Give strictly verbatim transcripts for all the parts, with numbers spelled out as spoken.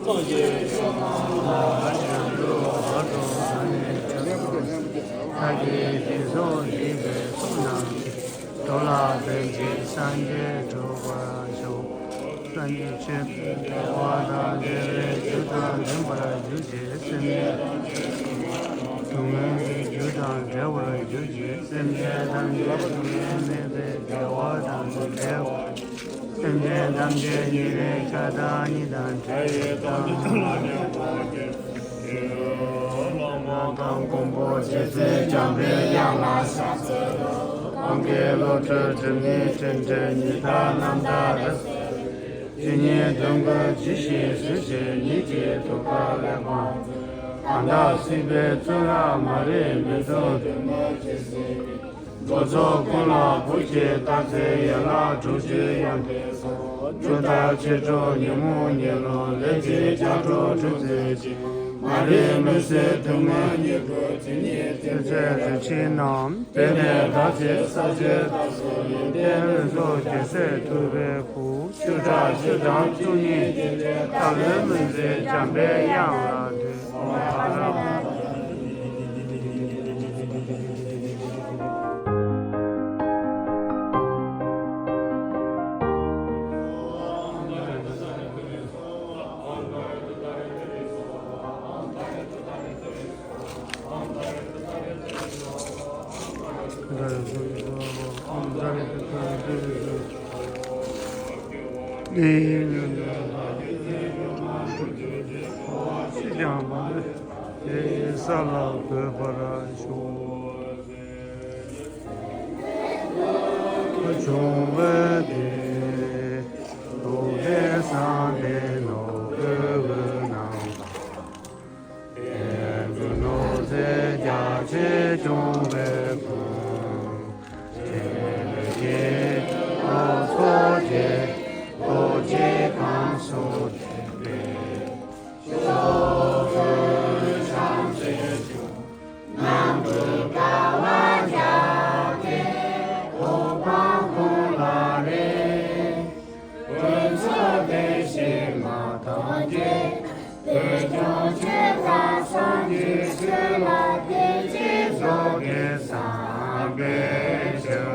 ཀྱི་ཆོས་མང་ལ་ཞབས་བྲོ་བར་དུ་བྱ་ནས་བྱ་དང་། ས་གཞི་ཞིང་སོགས་འཇིག་པའི་ཚོགས་རྣམས་ཀྱིས། འགྲོ་ལ་ཕན་ཕྱིར་སངས་རྒྱས་འགྲུབ་པར་ཤོག་སངས་རྒྱས་ཆོས་དང་འབྲེལ་བ་དང་། འབྲེལ་བའི་རྒྱུ་དང་ལྡན་པར་གྱུར་ཅིག་སེམས་ཅན་ཐམས་ཅད་སྡུག་བསྔལ་གྱི་རྒྱུ་དང་བྲལ་བར་གྱུར་ཅིག་སེམས་ཅན་ཐམས་ཅད་སྡུག་བསྔལ་མེད་པའི་བདེ་བ་དང་ལྡན་པར། སེམས་ཅན་ཐམས་ཅད་ཉེ་བའི་ཆགས་སྡང་གཉིས་དང་བྲལ་བའི་ཐབས་ལ་སོགས་པ་དང་། མགོན་པོ་རྗེ་བཙུན་འཇམ་པའི་དབྱངས་ལ་ཕྱག་འཚལ་ལོ། དབང་གི་བློ་གྲོས་སྒྲིབ་གཉིས་སྤྲིན་བྲལ་ཉི་ཟླ་རྣམ་དག་རབ་གསལ་བའི། ཇི་སྙེད་སྡུག་བསྔལ་ཇི་ཞིག་སེལ་ཞིང་། ཉིད་ཀྱི་ཐུགས་ཀར་ལེགས་པར་མཛོད། གང་དག་སྲིད་པའི་གཙུག་ལག་མ་རིག་མུན་འཐུམས་གདོད་མའི་ཇི་སྲིད་པའི། འགྲོ་ཚོགས་ཀུན་ལ་བུ་ཁྱོད་རྟག་འཛིན་ཡན་ལག་དྲུག་ཅུའི་དབྱངས་ཅན་སོགས། སྒྲོ་བཏགས་ཕྱི་དྲོ་ཉིན་མོ་ཉལ་ལོ་ལས་ཀྱི་ལྕགས་སྒྲོག་དྲུག་འཛིན་ཅིང་། མ་རིག་མུན་སེལ་སྡུག་བསྔལ་ཉེར་དགུ་ཇི་སྙེད་ཐེག་ཆེན་རིན་ཆེན་རྣམས། དེ་ནས་བདག་ཅག་ས་སྤྱོད་རྟགས་སུ་ཡོན་ཏན་ལྷུན་གྲུབ་རྒྱལ་སྲས་ཐུབ་པའི་སྐུ། བཅུ་ཕྲག་བཅུ་དང་བཅུ་གཉིས་ཀྱི་རྟགས་ལ་མུན་སེལ་འཇམ་པའི་དབྱངས་ལ་འདུད། ཨོཾ་ཨ་ར་ས་ལ་འགོད་པར་ཤོག་བྱུང་བའི་དུས། ཐུགས་ཀའི་གསང་བའི་ནོར་བུའི་དབུས་ན། ཏེ་ནེ་ཙོ་ནོར་རྫས་རྒྱ་ཆེར་བྱུང་བའི་ཕུང་པོ། ཆེན་པོའི་ལོ་ཚོགས་ཀྱི་རྡོ་རྗེ་ཁམས་གསུམ་འདུས་པའི། ཕྱོགས་བཅུའི་བྱང་སེམས་ཆུ་རྣམས་སྤྲུལ་དཀའ་བ་རྒྱ་སྐྱེད་གོ་འཕང་ཀུན་ལ་རེག་ཀུན་རྫོབ་བདེ་གཤེགས་མ་ཐོབ་ཀྱི། བོད་ལྗོངས་ཆོས་དང་ཟུང་འཇུག་ཚུལ་ལ་བདེ་སྐྱིད་རྫོགས་པའི་བསམ་པའི་ཆུ།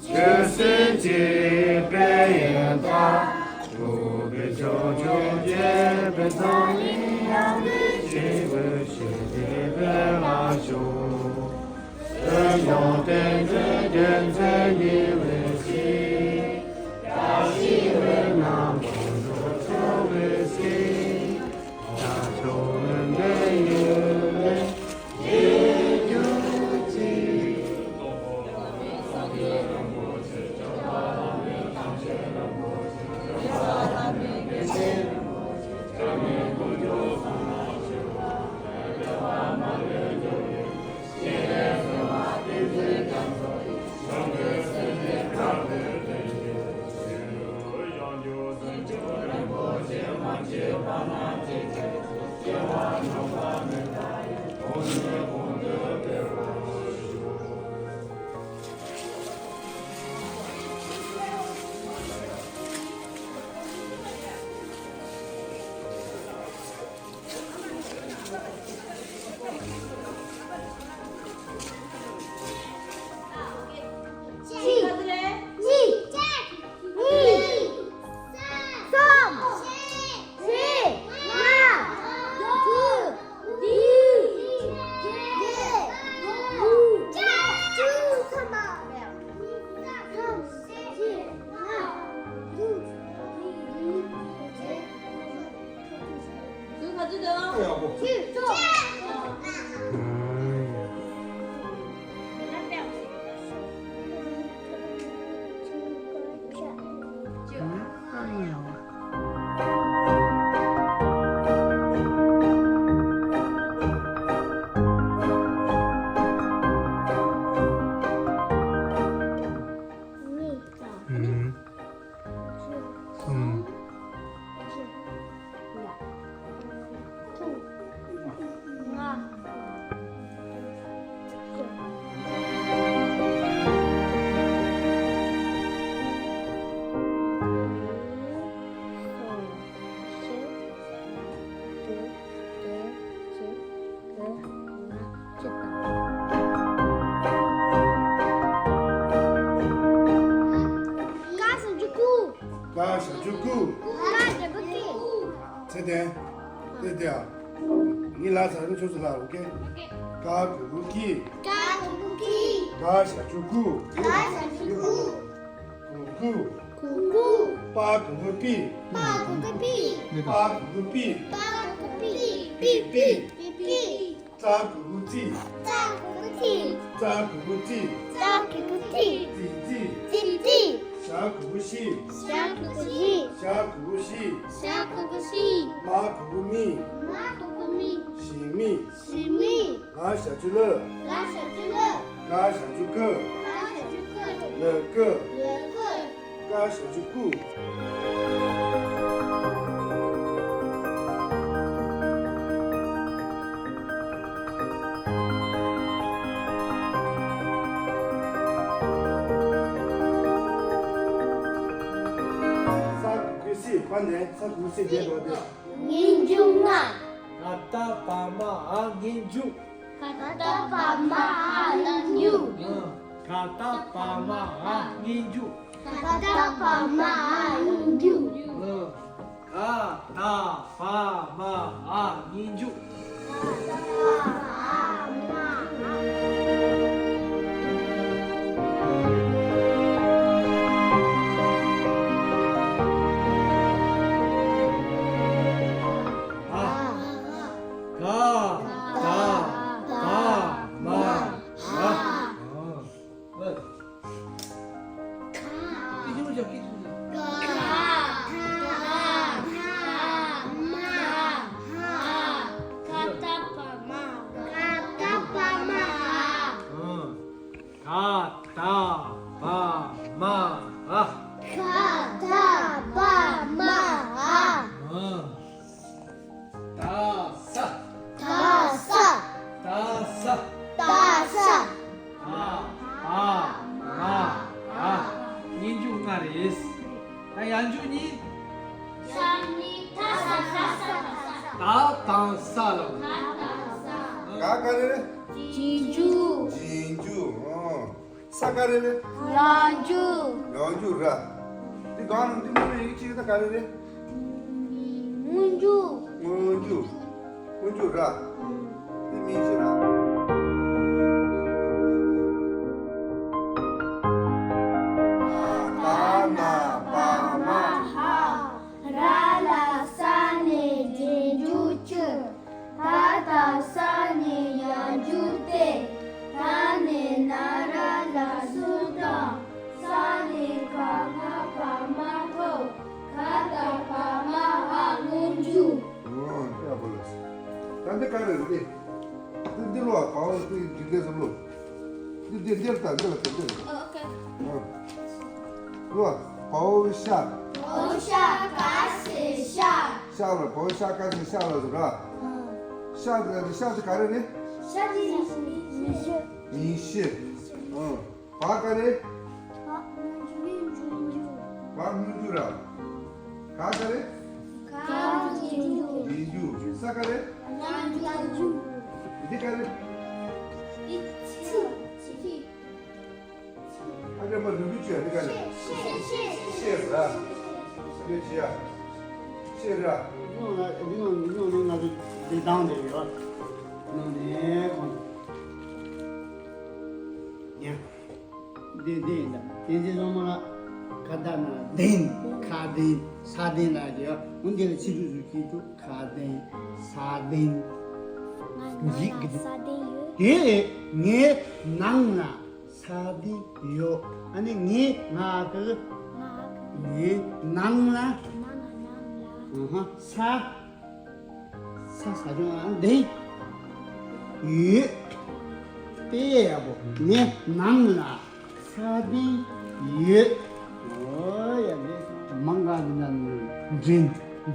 ཆོས་སྲིད་གཅིག་པའི་ཡོན་བདག་སྤྲུལ་པའི་ཕྱོགས་བཅུར་རྒྱས་པའི་འཛམ་གླིང་ཡང་སྟེང་སྐྱེས་བུ་ཞི་བདེའི་དཔལ་ལ་སྤྱོད། བོད་ལྗོངས་བསྟན་འཛིན་རྒྱལ་མཚན་ཉི་འོད་ཀྱིས། བཀྲ་ཤིས་འོད་རྣམས་ཀུན་ཏུ་འཕྲོ་བའི་ཚེ། རྒྱ་མཚོ་མུན་པའི་ཡུལ་ལས་རྒྱལ་གྱུར་ཅིག་གསུམ། དེ་དེ་དེ་ཨ། ངའི་ལ་ས་རུ་ཆུ་ཚོད་ལ་ཨོ་ཀེ། ཀ་གི་གུ་ཀི། ཀ་གི་གུ་ཀི། ག་ཞབས་ཀྱུ་གུ། ག་ཞབས་ཀྱུ་གུ། གུ་གུ། གུ་གུ། པ་གི་གུ་པི། པ་གི་གུ་པི། པ་གི་གུ་པི། པ་གི་གུ་པི། པི་པི། པི་པི། ཙ་གི་གུ་ཙི། ཙ་གི་གུ་ཙི། ཙ་གི་གུ་ཙི། ཙི་ཙི། ཙི་ཙི། ཞ་གི་གུ་ཤི། ཞ་གི་གུ་ཤི། ཞ་གི་གུ་ཤི། ཞ་གི་གུ་ཤི། མ་གི་གུ་མི། མ་གི་གུ་མི། ཞི་མི། ཞི་མི། ལ་ཞབས་ཀྱུ་ལ། ལ་ཞབས་ཀྱུ་ལ། ག་ཞབས་ཀྱུ་གུ། ག་ཞབས་ཀྱུ་གུ། ལ་གུ། ལ་གུ། ཀ་ཞབས་ཀྱུ་ཀུ། ས་གི་གུ་སི། པ་ནས་ས་གི་གུ་སི་རྒྱས་འགྲོ་སྟེ། སྙན་འཇུག་ལྔ། ག་ད་བ་མ་འ་སྙན་འཇུག་ག་ད་བ་མ་འ་སྙན་འཇུག་ག་ད་བ་མ་འ་སྙན་འཇུག་ག་ད་བ་མ་འ་སྙན་འཇུག་ག་ད་བ་མ་འ་སྙན་འཇུག་ག་ད་བ་མ་འ། ཨ། ཨ། སྐད་ཆུང་ཆུང་བྱ། སྐད་ཆུང་ཆུང་བྱ། ག་ད་བ་མ་འ། ག་ད་བ་མ་འ། ག་ད་བ་མ་འ། ཨ། ག་ད་བ་མ་འ། ག་ད་བ་མ་འ། ཨ། ད་ས། ད་ས། ད་ས། ད་ས། ད་བ་མ་འ། སྙན་འཇུག་ལྔ་རེད། ད་ཡང་འཇུག་གཉིས། ཡང་འཇུག་གཉིས། ད་ས། ད་ས། ད་ས། ད་དང་ས་ལ། ད་དང་ས། ག་ག་རེ་རེད། རྗེས་འཇུག་རྗེས་འཇུག་ཨོ། ས་ག་རེ་རེད། ཡང་འཇུག་ཡང་འཇུག་ར། འདི་གང་རུང་འདི་མ་རེད། ཡིག་གཅིག་ད་ག་རེ་རེད། སྔོན་འཇུག་སྔོན་འཇུག་སྔོན་འཇུག་ར། འདི་མིང་ཚིག་ར། པ་ན་པ་མ་འ། ར་ལ་ས་ནས་རྗེས་འཇུག་བཅུ། ད་དང་ས་ནས་ཡང་འཇུག་སྟེ། ད་ནས་ན་ར་ལ་གསུམ་དང་། ས་ནས་ག་ང་བ་མ་ཐོབ། ག་ད་བ་མ་འ་སྔོན་འཇུག་ཨོ་ཡག་པོ་ལགས། ད་འདི་ག་རེ་རེད། འདི་འདི་ལོ་བ་འོ་འདི་འདི་འདི་ལོ། འདི་འདི་འདིར་ད་འདི་ལ་ད་འདི་ལ། ཨོ་ཨོ་ཁེ། ཨོ། ལོ་བ་འོ་ཤ། འོ་ཤ་ག་ས་ཤ། ཤ་ལ་བ་འོ་ཤ་ག་ས་ཤ་ལ་ཟེར་ར། ཤ་དེ་ཤ་དེ་ག་རེ་རེད། ཤ་དེ་མིང་གཞི། མིང་གཞི། ཨོ། བ་ག་རེ། བ་སྔོན་འཇུག་བ་སྔོན་འཇུག་ར། ག་ག་རེ། ག་རྗེས་འཇུག་རྗེས་འཇུག་ས་ག་རེ། ཡང་འཇུག་འདི་ག་རེ། འདི་ཚིག་ཨ་ཅག་མ་ལུས་པའི་ཆོས་འདི་ག་རེ། ཤེས་ར། ཤེས་བྱ། ཤེས་ར། ཡོང་ལ་ཡོང་ཡོང་ནས་ང་ཚོ་འདི་དང་འདི་ཡོད། ནང་ནས་ཁོང་ཡང་། འདི་འདི་ཡིན་ད། བསྟན་འཛིན་བཟང་མོ་ལགས། ཁ་བརྡ་ན་གདན། ཁ་གདན། ས་གདན་ལ་ཡོད། འོན་ཏེ་ལ་ཕྱི་དྲོ་ཞུ་ཁྱེད་ཚོ་ཁ་གདན། ས་གདན། ང་ང་འཇིག་ལ་གི་ས་གདན་ཡོད། དེ་ངའི་ནང་ལ་ས་གདན་ཡོད། ཨ་ནི་ངའི་ང་གི་ང་གི་ངའི་ནང་ལ་ནང་ལ་ནང་ལ་ཨ་ཧ་ས། ས་ས་ཆུང་ཨ་འདི་ཡོད། དེ་ཡག་པོ་ངའི་ནང་ལ་ས་འདི་ཡོད། ཨོ་ཡ་འདི་མང་ག་འདི་ན་འདྲེན་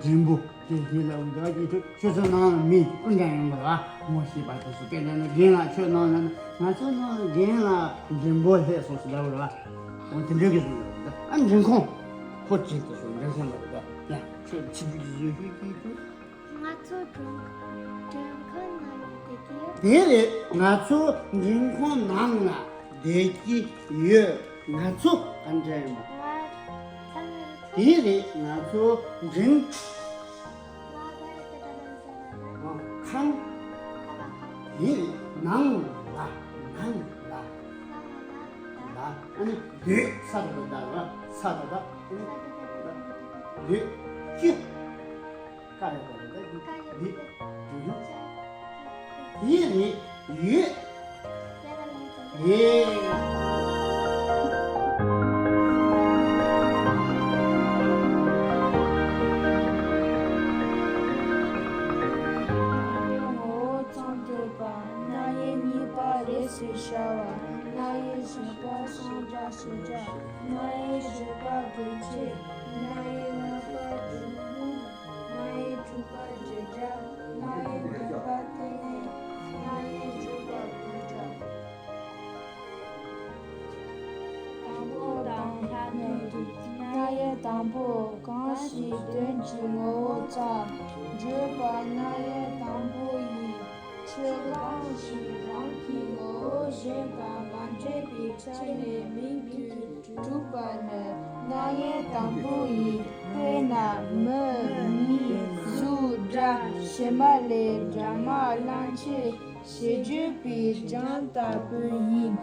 འདྲེན་པོ་དེ་དེ་ལ་འདྲ་གི་ཁྱོད་ཚོ་ནང་མི་ཀུན་ཀྱང་ཡོང་གི་ར། ངོ་ཤེས་པ་དེ་སུ་སྐད་ལ་ན་རྒན་ལགས་ཁྱོད་ནང་ལ་ན་ང་ཚོ་ནང་རྒན་ལགས་འདྲེན་པོ་ལྷས་སོང་སུ་ལ་བ་ར། འོ་དེ་འདྲ་གི་སུ་ལ་ཨ་འདྲེན་ཁོང་ཁོ་ཅིག་དེ་སུ་འདྲེན་ཁོང་ལ་ར། ཡ་ཁྱོད་ཕྱི་རྒྱུ་བཟོས་ཤོད་ཀྱི་ཁྱོད། ང་ཚོ་འགྲོ་འགྲོ་མཁན་ནང་ལ་བསྡད་ཀྱི་ཡོད། དེ་རེད། ང་ཚོ་འགྲོ་མཁན་ནང་ལ་བསྡད་ཀྱི་ཡོད། ང་ཚོ་ག་འདྲ་ཡིན་པ། ང་ཚང་མ། དེ་རེད། ང་ཚོ་འགྲོ། ང་ ཡིན། ནང་ལ། ནང་ལ། ལ། ཨ་ནི་འདོད། ས་ད་ད་ལ། ས་ད་ད། ཨ་ནི་འདོད། ཅི། ཀ་ཡོད་པ་རེད་ད། འདི། འདི། འདི། ཡིན། ཡོད། ཡོད། ངོ་བོ་ཙམ་སྟོན་པ། རྣ་ཡི་གཉིས་པ་རེས་སུ་བྱ་བ། རྣ་ཡི་གཞན་པ་སངས་རྒྱས་སུ་སྒྲ། རྣ་ཡི་བརྗོད་པ་དགོས་ཆེད། རྣ་ཡི་ལྔ་པ་འབྱུང་རྔུབ། རྣ་ཡི་དྲུག་པ་བརྗོད་བྱ། རྣ་ཡི་བདུན་པ་རྟེན་གནས། རྣ་ཡི་བརྒྱད་པ་དགོད་བྲ། དང་པོ་དང་ལྷག་མཐོང་། རྣ་ཡི་དང་པོ། གང་ཞིག་དོན་གྱི་ངོ་བོ་རྩ། བརྗོད་པ་རྣ་ཡི་དང་པོ་ཡིན། ཆོས་གང་ཞིག་རང་གི་ངོ་བོ་གཞན་དང་མ་འདྲེས་པའི་ཆ་ནས་མིང་དུ་གྲུབ་པ་ནི་རྣ་ཡི་དང་པོ་ཡིན། དཔེར་ན་མི་མི་གཟུགས་སྒྲ་ཕྱི་མ་ལས་སྒྲ་མ་གླང་ཆེན་ཞེས་བརྗོད་པའི་སྦྱང་ལྟ་བུ་ཡིན།